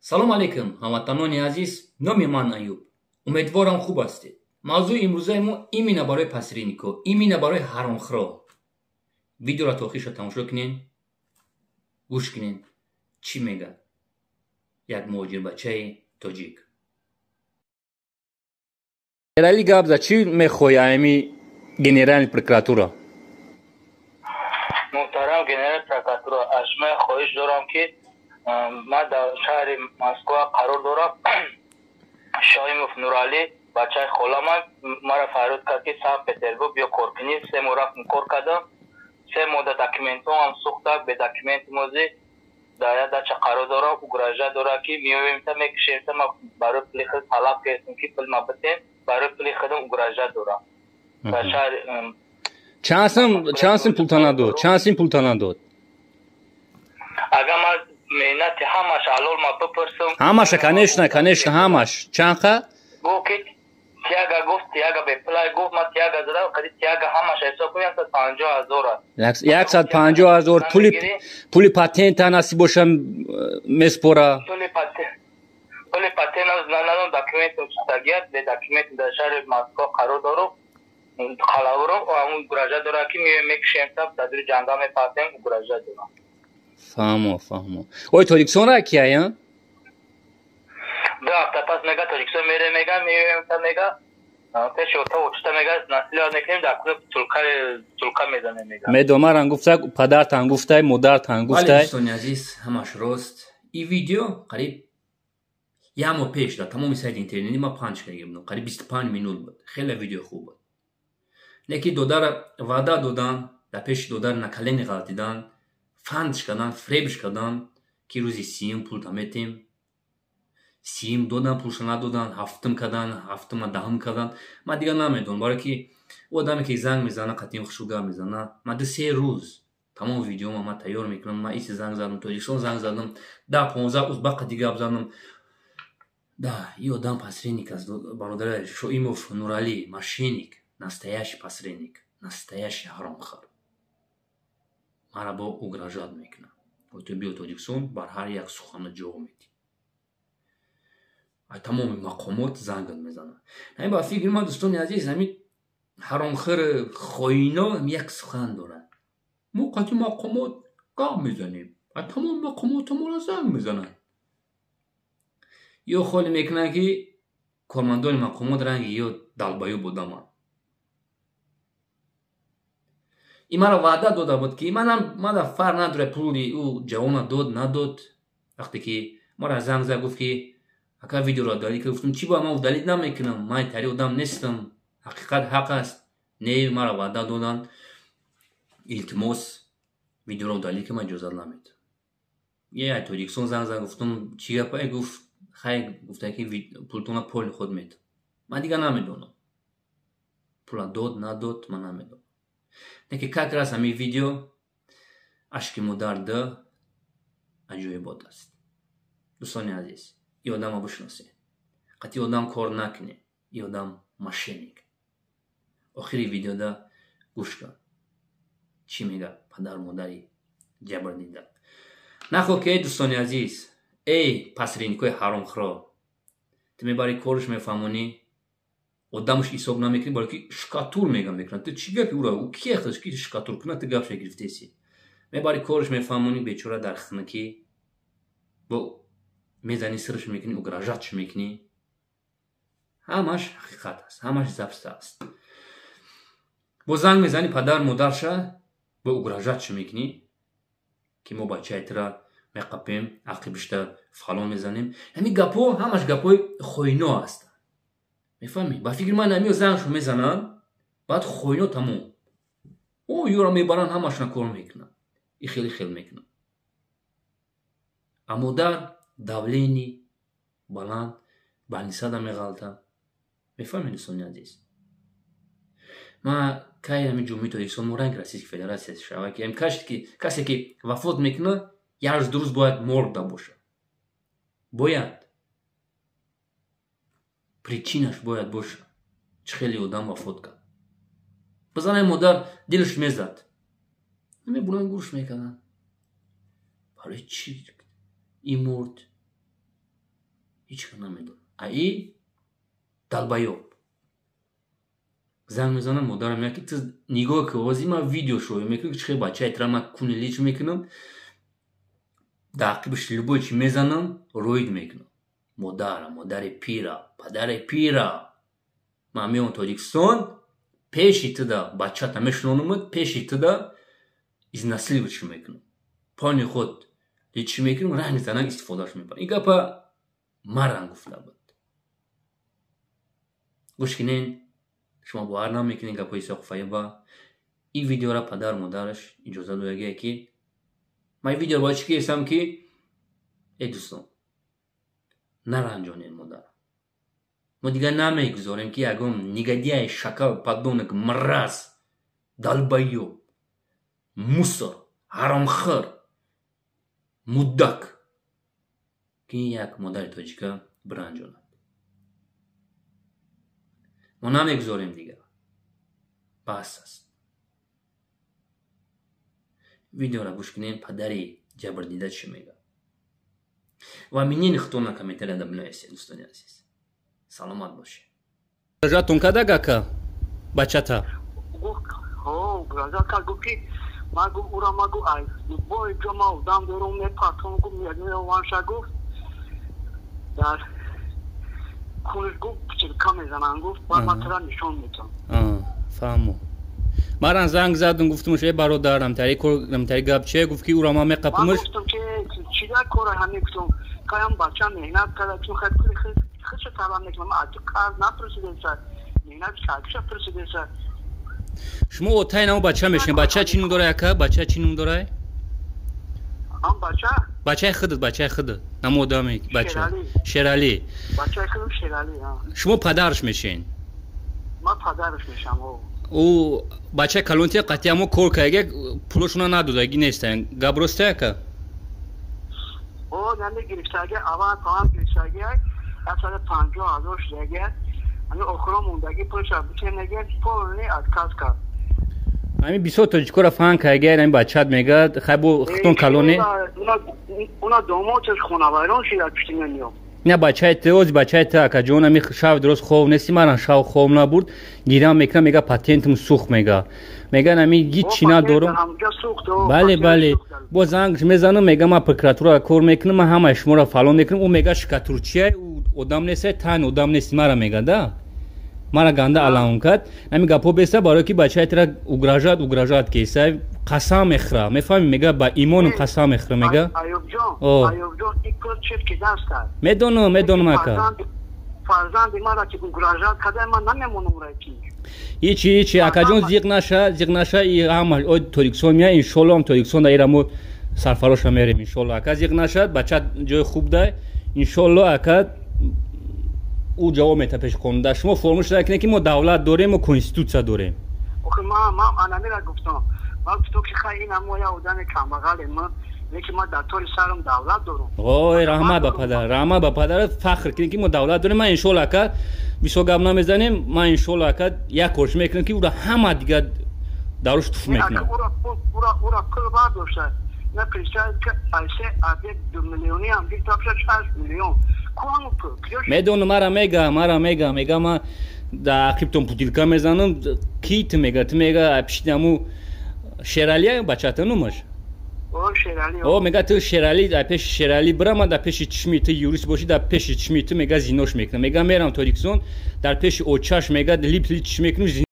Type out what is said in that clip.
Салом алейкум, ҳамватанони азиз. Номи ман Аюб. Умедворам, хуб ҳастед. Мавзӯи имрӯзаи мо именно барои посреднико, именно барои ҳаромхӯро. Видеоро то охирша тамошо кунен, гӯш кунен, чӣ мегӯяд як муҳоҷирбачаи тоҷик. Генерали, гап за, чӣ мехоҳӣ ами генеральный прокуратура? Муҳтарам генерал прокуратура, аз шумо хоҳиш дорам, ки ман дар шаҳри Москва қарор дорам. Шоимов Нуралӣ, бачаи холаман, маро фарёд кард, ки Санкт Петербург биё, кор кунӣ. 3 моҳ рафтм, кор кардам. 3 моҳ да документҳоам сӯхта, бе документи мози дар як дача қарор дорам. Угрожать дорад, ки меоемта, мекушемта. Ма барои пули худ талаб кардем, ки пул ма битем. Барои пули худам угрожать дорам дар шаҳри. Чанд сум пулта надод? Чанд сум пулта надод? Агар ман меҳнати ҳамаш ҳалол ма бипурсам. Ҳамаша, конечно, конечно, ҳамаш чанд қа? Гуфт, ки тяга, гуфт, тяга бепулай, гуфт. Ма тяга задам, қади тяга ҳамаша ҳисоб кун, 150 000 аст. 150 000. Пули патента насиб боша, меспора. Пули патент надом, документам чистагият, бе документ дар шаҳри Москва қарор дорам, қалавром. Угрожать дорад, ки меоем, мекушем та, дар дури ҷангал мепартем, угрожать дорам. Фаҳмо, фаҳмо. Ой, Тоҷикистон ра кияя? 2 ҳафта пас мега, Тоҷикистон мере, мега, меоем та, мега, пеши ота очта, мега, насилия мекунем, дар куна тулка мезанем, мега. Медомаран гуфта, падартан гуфтай, модартан гуфтай. Дӯстони азиз, ҳамаш рост. И видео қариб як моҳ пеш дар тамоми сайти интернетӣ ма панҷ карда будам. Қариб 25 минут буд. Хеле видео хуб буд. Леки додара ваъда додан, дар пеши додар на колени ғалтидан, фандш кардан, фребш кардан, ки рӯзи 30-ум пулта метем. 30-ум додан, пулша надодан, 7-ум кардан, 7-ума 10-ум кардан. Ман дигар намедонам, барое ки одаме ки занг мезана, қатъиан хушу гап мезана. Ман 2-3 рӯз тамом видеома ман тайёр мекунам. Ман иси занг задам, Тоҷикистон занг задам, 10-15 узбақа гап задам. Да, и одам посредник аст, бародари. Шоимов Нуралӣ мошенник, настоящий посредник, настоящий ҳаромхӯр. Мара бо угрожать мекунад: ту биё Тоҷикистон, бар ҳар як сухана ҷавоб медиҳ. Тамоми мақомот зангат мезанад. Ҳамин ба фикри ман, дӯстони азиз, ҳамин ҳаромхӯр хоино як сухан дорад: мо қати мақомот гап мезанем, тамоми мақомото моро занг мезананд. Ё холе мекунанд, ки кормандони мақомот ранги ё долбоёб одаманд. И маро ваъда дода буд, ки манам мада фарқ надорад, пули ӯ ҷавона дод, надод. Вақте ки мара занг зад, гуфт, ки ака, видеоро удалить кар. Гуфтам: чӣ бояд, ман удалить намекунам, ман тари одам нестам, ҳақиқат ҳақ аст. Не, мара ваъда доданд, илтимос, видеоро удалить кар, ман иҷозат намедам. Я Тоҷикистон занг зад, гуфтам: чӣ гапае? Гуфт: хай, гуфта, ки пултона поли худ медам. Ман дигар намедонам, пула дод, надод, ман намедонам. Леки как раз ҳамин видео ашки модар да аҷоибот аст. Дӯстони азиз, и одамро бишносед, қатъи одам кор накунед, и одам мошенник. Охири видеода гӯш кун, чӣ мегӯяд падару модари ҷабр дида. Нахо ки, эй дӯстони азиз, эй посредникҳои ҳаромхӯро, ту мебари, корш мефаҳмонӣ, одамаш ҳисоб намекунӣ, балки шкатур мегам мекунад. Ту чӣ гапи ура? Ӯ ки ки шкатур кунад? Ту гапша гирифтеси, мебари, корш мефаҳмонӣ, бечора дар хунукӣ бо мезанӣ, сирш мекунӣ, угрожать ш мекунӣ. Ҳамаш ҳақиқат аст, ҳамаш запись аст. Бо занг мезанӣ падар модарша, бо угрожать ш мекунӣ, ки мо бачаи тура меқапем, ақибишта фалон мезанем. Ҳамин гапҳо ҳамаш гапҳои хоино ҳастанд, мефаҳмӣ? Ба фикри ман, ҳамиё зангшо мезананд, баъд хоино тамом о ёро мебаранд, ҳамашона кор мекунанд, и хеле хел мекунанд. А модар давление баланд, больница да меғалта. Мефаҳмед, дӯстони азиз? Ма кай ҳамин Ҷумҳурии Тоҷикистон мо ранги Российской Федерация шава, ки касе ки вафот мекунад, як рӯз, 2 рӯз бояд моргда бошад, бояд причина ш бояд бошад, чӣ хеле одам вафот кард. Базанаи модар дилаш мезад, мебуранд, гӯш мекарданд, барои чӣ ин мурд. Ҳеч кас намедонад. А и долбоёб занг мезанам, модарам меяд, ки ту нигоҳ ки, ози ман видео шоё мекунам, ки чӣ хел бачаи тра ман куни лич мекунам, дар ақибаш любой чи мезанам, роид мекунам. Модара, модари пира, падари пира, ман меом Тоҷикистон, пеши туда бачата мешунонумад, пеши туда изнасиловать мекунам, пони худ личи мекунам, ранги занак истифодааш мебарам. Ин гапа марам гуфта буд. Гӯш кинен, шумо бовар намекунед гапҳои Исоқу Фаиба. Ин видеора падару модараш иҷоза додагие, ки ман ин видеоро бояд чӣ кирестам, ки э дӯстон, наранҷонед модара. Мо дигар намегузорем, ки ягон негодяй, шакал, подонок, мразь, долбоёб, мусор, ҳаромхӯр, мудак, ки як модари тоҷика биранҷонад. Мо намегузорем дигар, бас аст. Видеоро гӯш кунем, падари ҷабрдида чӣ мегӯяд, ва мнение худтонро комментарияда бинависед. Дӯстони азиз, саломат бошед. Угрожать кадаг, ака, бачата? Угрожать кард, гуфт, ки ман гуфт, ура ма гуфт, ай любой ҷо ма одам дорум, мепартом, гуфт, меованша, гуфт, дар кунш, гуфт, пчилка мезанам, гуфт, баъд ман тура нишон медиҳам. Фаҳмо. Маран занг задум, гуфтумш: «Э, бародар, намтари кор, намтари гап чие?» Гуфт, ки ура ман меқапумш. Гуфтум, ки чӣ дар кора ҳаме, гуфтум, каям бача меҳнат карда, чун хай пули худша талаб мекунам, аз ту қарз напурсидеса, меҳнат кардиша пурсидеса. Шумо отаи намо бача мешинед. Бача чӣ ном дора, ака? Бача чӣ ном дора? Ам бача? Бачаи худат, бачаи худат, намо одаме, бача. Шералӣ. Бачаи худам Шералӣ. Шумо падараш мешин? Ман падараш мешам. Ӯ бачаи калонтия қатъи амо кор кардаги, пулошона надодаги нестан, гап росте, ака? О, яъне гирифтаги, аввал паам гирифтаги, 150 000 шудаги, ами охиро мондаги пулша битенеги, полный отказ кард. Ҳамин бисёр тоҷикора фаҳм кардаги, ами бачаат мегӯяд, хай бо хитон калоне. Уна домодаш хонавайрон шида пишти мемиёд. На, бачаи ту, ози бачаи ту, акаҷон, ами шав дурост хов нести, маран шав хов набурд, гирам мекунам, мега, патентам сӯхт, мега, ами ҳичи надорам. Бале, бале, бо зангш мезанам, мега, ман прокуратура кор мекунам, ман ҳамаи шуморо фалон мекунам. Ӯ мега, шикатурчия, ӯ одам неста, тайн одам нести, мара мега да, мара ганда алаун кард. Ами гапҳо беста, барое ки бачаи тура угрожать кеса, қасам мехӯра, мефаҳми, мега, ба имонам қасам мехӯра, мега. Медонам, медонам, ака. Фарзанди мара ки угрожать карда, ман намемонам ки. Ҳичи, ҳичи, акаҷон, зиқ наша, зиқ наша. И ҳама ой Тоҷикистон мея, иншолло, ҳам Тоҷикистон да ирамо сарфароша мерем, иншолло. Ака, зиқ нашад, бача ҷои хуб дай, иншолло, ака. Ӯ ҷавоб метавад пеши қонун. Дар шумо фаромӯш накунед, ки мо давлат дорем, мо конститутсия дорем. Охи, ман анамира гуфтам, ман гуфтам, ки хай, ин ҳамо я одами камбағале, ман лекин ман дар тори сарам давлат дорам. Ой, раҳмат ба падар, раҳмат ба падар, фахр кунед, ки мо давлат дорем. Ман иншолло, ака, бисёр гап намезанем, ман иншолло, ака, як корш мекунам, ки ӯра ҳама дигар даруш туф мекунам. Ура пул бардошта на, представь, ки айсе объект 2 миллиони ҳам гирифта, 6 миллион. Медонам, мара мега, мара мега, мега, ма дар ақибтон путилка мезанам. Ки ту мега, ту мега, пишти аму Шералия, бачата номаш. О, мега, ту Шерали, дар пеши Шерали бира, ман дар пеши чишми ту, юрист бошӣ, дар пеши чишми ту, мега, зинош мекунам. Мега, мерам Тоҷикистон, дар пеши очаш, мега, лип лич мекунам.